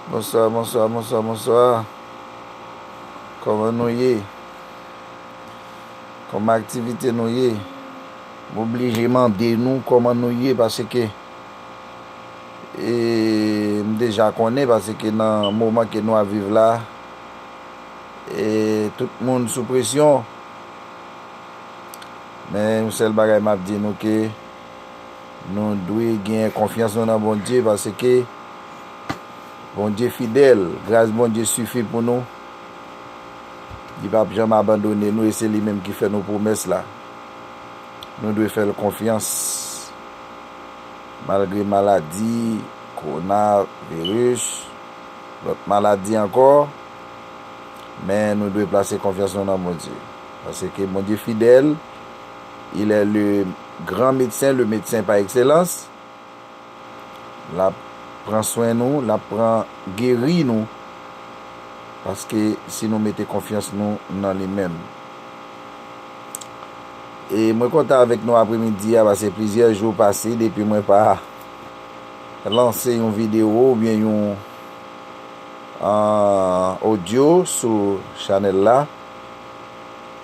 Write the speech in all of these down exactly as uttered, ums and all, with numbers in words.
Bonswa, bonswa, bonswa, bonswa. Kòman nou ye? Kòman aktivite nou ye? M oblije mande nou kòman nou ye, paske, e, m deja konnen, paske nan moman ke nou ap viv la, e, tout moun sou presyon. Men yon sèl bagay m ap di nou ke nou dwe gen konfyans nou nan Bondye, paske Bondye fidèl, gras Bondye sifi pou nou. Li p ap janm abandone nou e se li menm ki fè nou pwomès la. Nou dwe fè l konfyans. Malgre maladi, kowonaviris, lòt maladi ankò, men nou dwe plase konfyans nou nan Bondye. Paske Bondye fidèl, il est le grand médecin, le médecin par excellence. L ap pran swen nou, l ap pran geri nou, paske si nou mete konfyans nou nan li menm. E mwen kontan avèk nou apremidi a, paske plizyè jou pase depi mwen pa lanse yon videyo oubyen yon, ah, odyo sou chanèl la.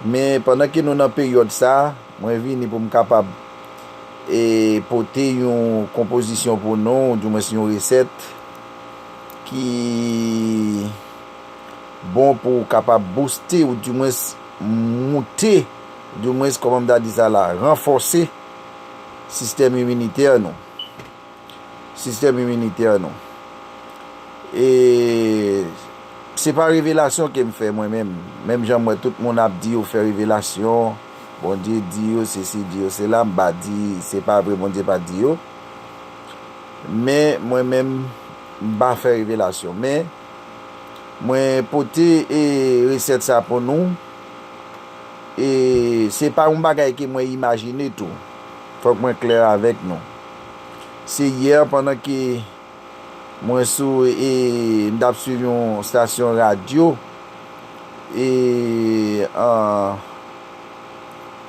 Men pandan ke nou nan peryòd sa, mwen vini pou m kapab, e, pote yon konpozisyon pou nou, oudimwens yon resèt ki bon pou w kapab booste, oudimwens moute, oudimwens, kòman m ta di sa la, ranfòse sistèm iminitè nou. Sistèm iminitè nou. E se pa revelasyon ke m fè mwen menm. Menm jan m wè tout moun ap di yo fè revelasyon, Bondye di yo sesi, di yo sela, m pa di se pa vre Bondye pa di yo. Men mwen menm, m pa fè revelasyon. Men mwen pote, e, resèt sa pou nou. E se pa yon bagay ke mwen imajine tou. Fòk mwen klè avèk nou. Se yè pandan ke mwen sou, e, m t ap swiv yon stasyon radyo, e, an,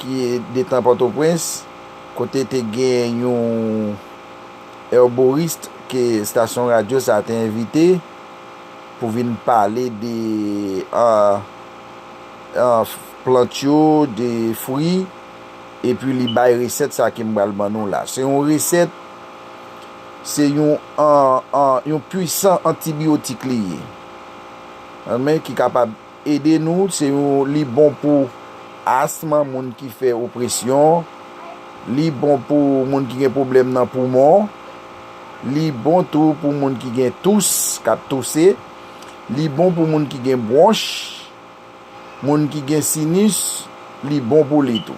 ki detan Pòtoprens, kote te gen yon èboris ke stasyon radyo sa te envite pou vin pale de, ah, ah, plant yo, de fwi, epi li bay resèt sa ke m pral ban nou la. Se yon resèt, se yon, ah, ah, yon pwisan antibiyotik li ye. Anmen, ki kapab ede nou, se yon, li bon pou asm, moun ki fè opresyon, li bon pou moun ki gen pwoblèm nan poumon, li bon tou pou moun ki gen tous, k ap touse, li bon pou moun ki gen bwonch, moun ki gen sinis, li bon pou li tou.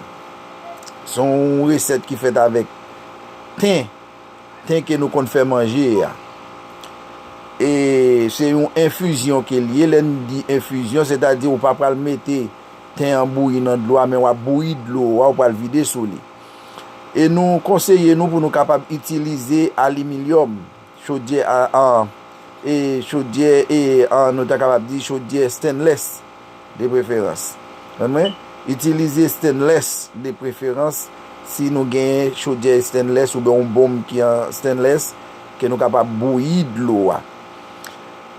Se yon resèt ki fèt avèk ten, ten ke nou konn fè manje a. E se yon enfizyon ke l ye. Lè n di enfizyon, sètadi ou pa pral mete ten an bouyi nan dlo a, men w ap bouyi dlo a, ou pral vide sou li. E nou konseye nou pou nou kapab itilize alimilyòm, chodyè a, a, e chodyè, e, a, nou ta kapab di chodyè stainless de preferans. Konprann mwen? Itilize stainless de preferans. Si nou gen chodyè stainless oubyen yon bonm ki an stainless, ke nou kapab bouyi dlo a.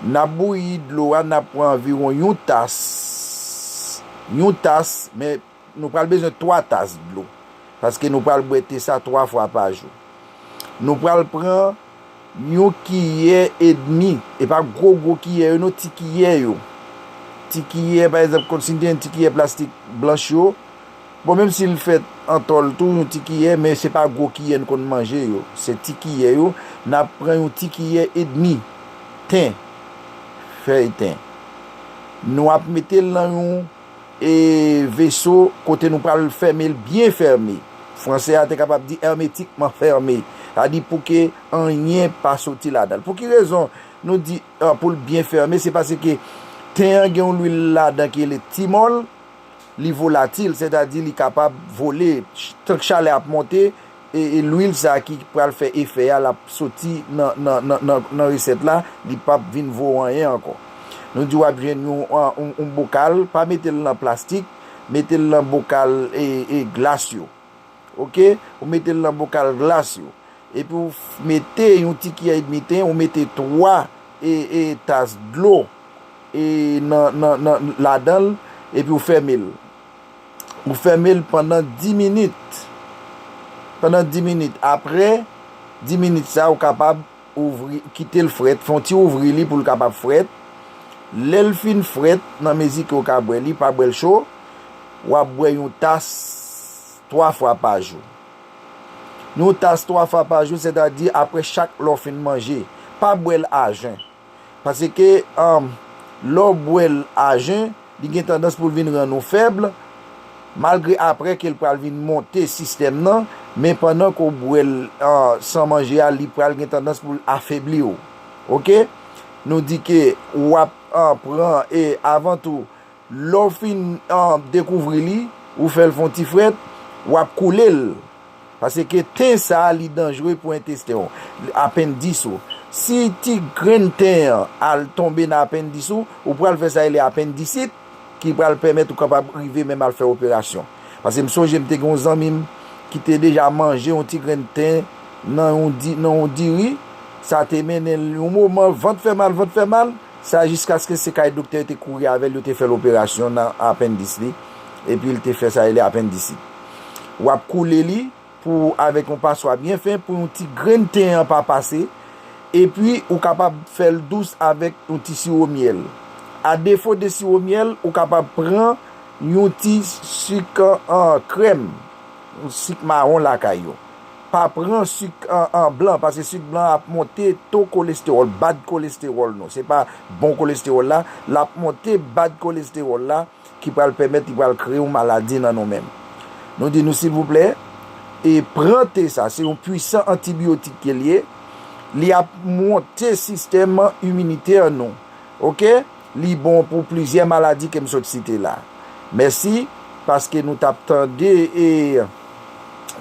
N ap bouyi dlo a, n ap pran anviwon yon tas, yon tas, men nou pral bezwen twa tas dlo, paske nou pral bwè te sa twa fwa pa jou. Nou pral pran yon kiyè edmi, e pa gwo gwo kiyè yo non, ti kiyè yo. Ti kiyè, pa egzanp, konn si n te gen ti kiyè plastik blanch yo. Bon, menm si l fèt an tòl tou, yon ti kiyè, men se pa gwo kiyè n konn manje yo. Se ti kiyè yo, n ap pran yon ti kiyè edmi ten, fèy ten. Nou ap mete l nan yon, e, veso kote nou pral fèmen l byen fèmen. Fransè a te kapab di hermétiquement fermé. Sa di pou ke anyen pa soti ladan l. Pou ki rezon nou di, a, pou l byen fèmen? Se paske ten an gen yon lwil ladan ki rele timòl, li volatil, sètadi li kapab vole. Ch-, tank chalè ap monte, e, e lwil sa a ki pral fè efè a, l ap soti nan, nan, nan, nan, nan resèt la, li p ap vin vo anyen ankò. Nou di w ap jwenn yon, yon, yon bokal, pa mete l nan plastik, mete l nan bokal, e, e glas yo. Oke? Ou mete l nan bokal glas yo. Epi ou f-, mete yon ti kiyè edmi ten, ou mete twa e, e tas dlo e nan, nan, nan, ladan l, epi w fèmen l. Ou fèmen l pandan dis minit. Pandan dis minit. Apre dis minit sa, ou kapab ouvri, kite l frèt, fè yon ti ouvri li pou l kapab frèt. Lè l fin frèt, nan mezi ke w ka bwè li, pa bwè l cho, w ap bwè yon tas twa fwa pa jou. Yon tas twa fwa pa jou, sètadi apre chak lè w fin manje. Pa bwè l a jen. Paske, um, lè w bwè l a jen, li gen tandans pou l vin rann ou fèb, malgre apre ke l pral vin monte sistèm nan, men pandan ke w bwè l, uh, san manje a, li pral gen tandans pou l afebli w. Oke? Nou di ke w ap, uh, pran, e avan tou, lè w fin, uh, dekouvri li, ou fè l fè yon ti frèt, w ap koule l. Paske ten sa a, li danjre pou entesten w, apendis ou. Si ti grenn ten an al tonbe nan apendis ou, ou pral fè sa rele apendisit, ki pral pèmèt ou kapab rive menm al fè operasyon. Paske m sonje m te gen yon zanmi m ki te deja manje yon ti grenn ten nan yon di-, nan yon diri, sa te mennen l yon moman, vant fè mal, vant fè mal, sa jiskaske se kay doktè yo te kouri avè l, yo te fè l operasyon nan apendis li, epi l te fè sa rele apendisit. W ap koule li, pou, avèk yon paswa byen fen pou yon ti grenn ten an pa pase, epi ou kapab fè l dous avèk yon ti siwo myèl. A defo de siwo myèl, ou kapab pran yon ti sik, an krèm, yon sik mawon lakay yo. Pa pran sik an, an blan, paske sik blan ap monte to kolestewòl, bad kolestewòl nou. Se pa bon kolestewòl la, l ap monte bad kolestewòl la, ki pral pèmèt li pral kreye yon maladi nan nou menm. Nou di nou, silvouplè, e pran te sa, se yon pwisan antibiyotik ke l ye. Li ap monte sistèm iminitè nou. Oke? Li bon pou plizyè maladi ke m sot site la. Mèsi, paske nou t ap tande e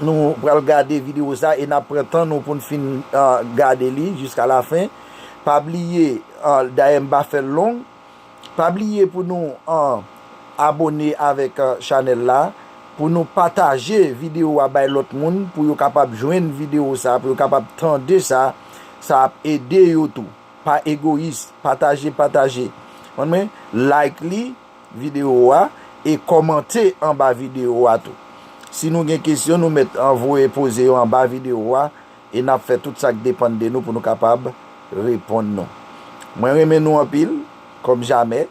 nou pral gade videyo sa e n ap pran tan nou pou n fin, ah, gade li jiska lafen. Pa bliye, ah, dayè m pa fè l long, pa bliye pou nou, ah, abone avèk, ah, chanèl la, pou nou pataje videyo a bay lòt moun, pou yo kapab jwenn videyo sa, pou yo kapab tande sa, sa ap ede yo tou. Pa egoyis, pataje, pataje. Konprann mwen? Like li, videyo a, e kòmante anba videyo a tou. Si nou gen kesyon, nou mèt anvoye poze yo anba videyo a, e n ap fè tout sa k depann de nou pou nou kapab reponn nou. Mwen renmen nou anpil, kòm jamè,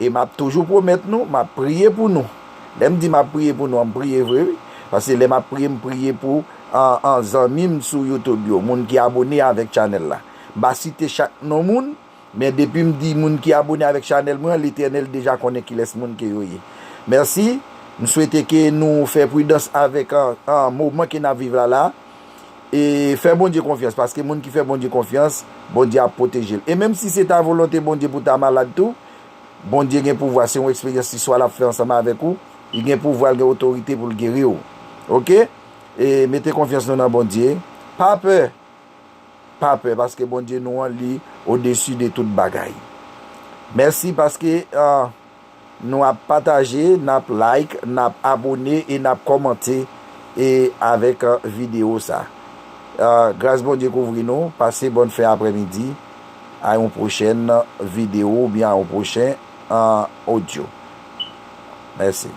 e m ap toujou pwomèt nou, m ap priye pou nou. Lè m di m ap priye pou nou, m priye vre, wi. Paske lè m ap priye, m priye pou, an, an, zanmi m sou YouTube yo, moun ki abone avèk chanèl la. M pa site chak non moun, men depi m di moun ki abone avèk chanèl mwen an, Letènèl deja konnen kilès moun ke yo ye. Mèsi. M swete ke nou fè pridans avèk, an, an, moman ke n ap viv la la. E fè Bondye konfyans, paske moun ki fè Bondye konfyans, Bondye ap pwoteje l. E menm si se ta volonte Bondye pou ta malad tou, Bondye gen pouvwa, se yon eksperyans istwa l ap fè ansanm avèk ou. Li gen pouvwa, l gen otorite pou l geri w. Oke? E mete konfyans nou nan Bondye. Pa pè. Pa pè, paske Bondye nou an, li odesi de tout bagay. Mèsi paske, ah, nou ap pataje, n ap like, n ap abone e n ap kòmante e avèk, ah, videyo sa. Ah, gras Bondye kouvri nou, pase bòn fen aprèmidi, a yon pwochèn videyo oubyen a yon pwochen, ah, odyo. Mèsi.